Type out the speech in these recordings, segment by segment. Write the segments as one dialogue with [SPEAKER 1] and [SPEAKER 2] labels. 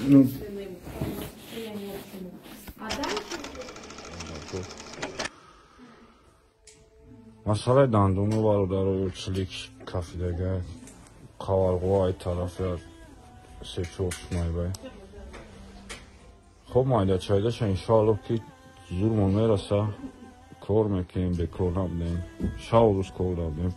[SPEAKER 1] Ну.
[SPEAKER 2] Масалаи дандону бародаро чилик кафидага қаварғо ай тарафи се-чор сумайбай. Хоб майдачайдаша иншоаллоҳ ки зурмон мераса, кор мекунем, бекор набудем, шаву рӯз кор дардем.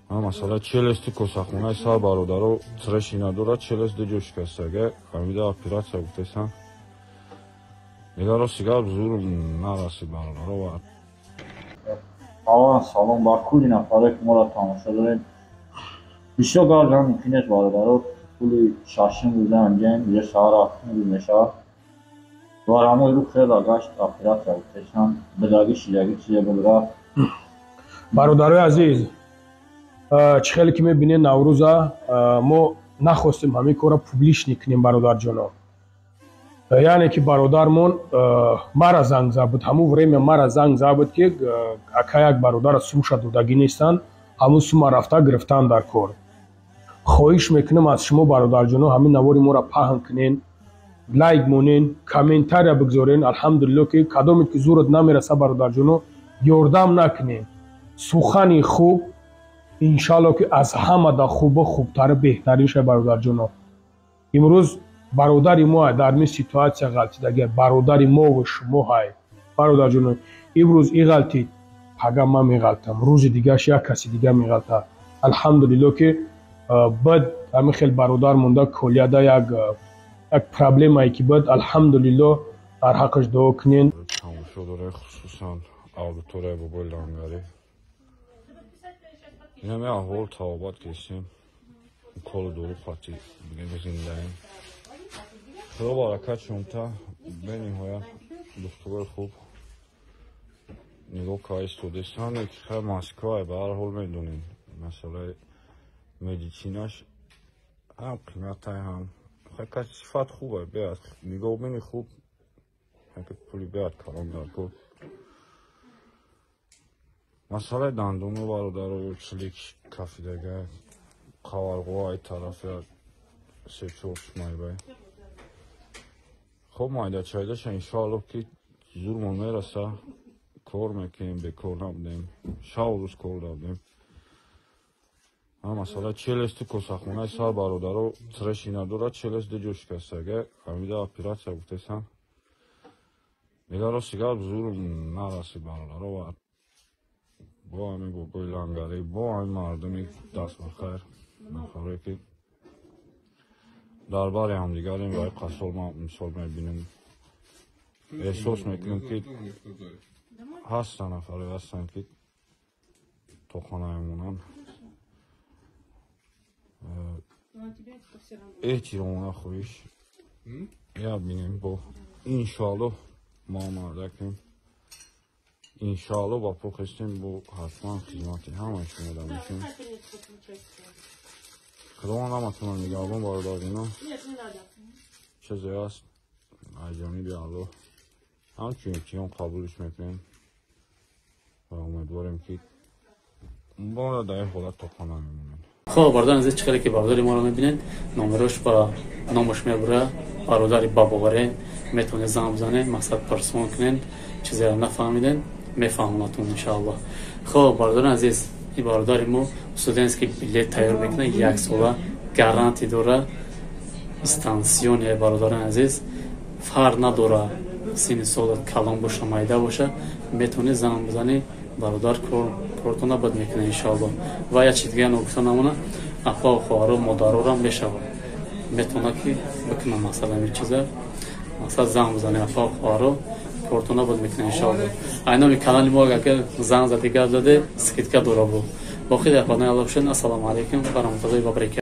[SPEAKER 2] Масала челести косахонаи сар бародаро треши надорад, челест ду ҷо шикастага, ҳамида оператсия гуфтесан. Дигар рости гап зурм нарасид бародаро ва
[SPEAKER 3] Аввалан салом ба кулли нафаре ки моро тамошо доред. Бисёр гап зан мумкин нест бародаро, тӯли шашум рӯза анҷам, уже саҳар ҳафтум рӯз мешавад. Ва рамои рӯ хеле гашт оператсия гуфтесан, бидаги шидаги чизе буд рафт.
[SPEAKER 4] Бародарои азиз, чӣ хеле ки мебинед Наврӯза мо нахостем ҳамин корро публичный кунем бародарҷоно. Яъне ки бародармон мара занг зад буд, ҳамун время мара занг зад буд ки ака як бародара сумша додагӣ нестанд, ҳамун сума рафта гирифтан дар кор. Хоҳиш мекунам аз шумо бародарҷоно ҳамин навори моро паҳн кунен, лайк монен, комментария бигзорен. Алҳамдулилло ки кадоме ки зурат намераса бародарҷоно ёрдам накунен. Сухани хуб иншалло ки аз ҳамада хубу хубтару беҳтарин шай бародарҷоно. Имрӯз бародари мо дар ин ситуатсия ғалтидагия, бародари мову шумо ҳай бародарҷоно. Имрӯз и ғалтид, пага ман меғалтам, рӯзи дигаш як каси дига меғалта. Алҳамдулилло ки бад ҳамин хел бародар монда колияда як проблемае ки бад, алҳамдулилло дар ҳаққаш дуо кунен.
[SPEAKER 2] Тамошо доред, хусусан аудиторияи бобои лангарӣ. Инаме аҳвол тавобат кесем, колу дору хати бигем зиндаем. Худо баракат шумта, бениҳоят духтурои хуб нигоҳ карда истодестанд, ки хай Москвае, ба ҳар ҳол медонем масъалаи медицинаш ҳам қиматай, ҳам хай каси сифат хуб ай, беад нигоҳбини хуб, яке пули беад калон дар кор. Масалаи дандону бародаро чилик кафидага қаварғо ай тарафи се-чор сумайбай. Хоб майдачайдаша иншоаллоҳ ки зурмон мераса, кор мекунем, бекор набудем, шаву рӯз кор дардем. Масала челести косахонаи сар бародаро треши надорад, челест ду ҷо шикастага, ҳамида оператсия гуфтесан. Дигар рости гап зурм нарасид бародаро ва бо ҳамин бобои лангарӣ, бо ҳамин мардуми дастбахайр, нафаре ки дар бари ҳамдигарем ва қасол ман мисол мебинем, эҳсос мекунем ки ҳастанд нафаре ҳастанд ки то хона мемонанд. Эҳтиромона хоҳиш я бинем бо иншоаллоҳ мо мардакем, иншоаллоҳ ба по хестем, бо ҳатман хизмати ҳамаи шумо дар мешем. Худованд ҳаматонро нигаҳбон бародарино. Чизе аст аз ҷониби Аллоҳ ҳамчун имтиҳон қабулш мекунем ва умедворем ки моро дар ин ҳолат то хона мемонем.
[SPEAKER 5] Хоб бародари азиз, чӣ хеле ки бародари моро мебинед, номерош ба номаш мебура, бародари бабоваре, метавонед занг бизанед, мақсад парсон кунед, чизеро нафаҳмиден, мефаҳмонатон иншоаллоҳ. Хоб бародари азиз, ин бародари мо студентский билет тайёр мекунад, як сола гарантия дора, станционе бародари азиз, фарқ надора синни солат калон боша, майда боша, метавонед занг бизанед, бародар кортона бад мекунад иншоаллоҳ. Ва як чиз дига ногуфта намона, апа хоҳаро, модарорам мешавад, метавонад ки бикунад мақсад ҳамин чиза, мақсад занг бизанед, апа хоҳаро кортона бад мекунад иншоаллоҳ. Айноми канали мо агар занг зади гап заде, скидка дора бу. Боқи дар панои Аллоҳ бошед. Ассалому алайкум ва раҳматуллоҳи ва баракатуҳ.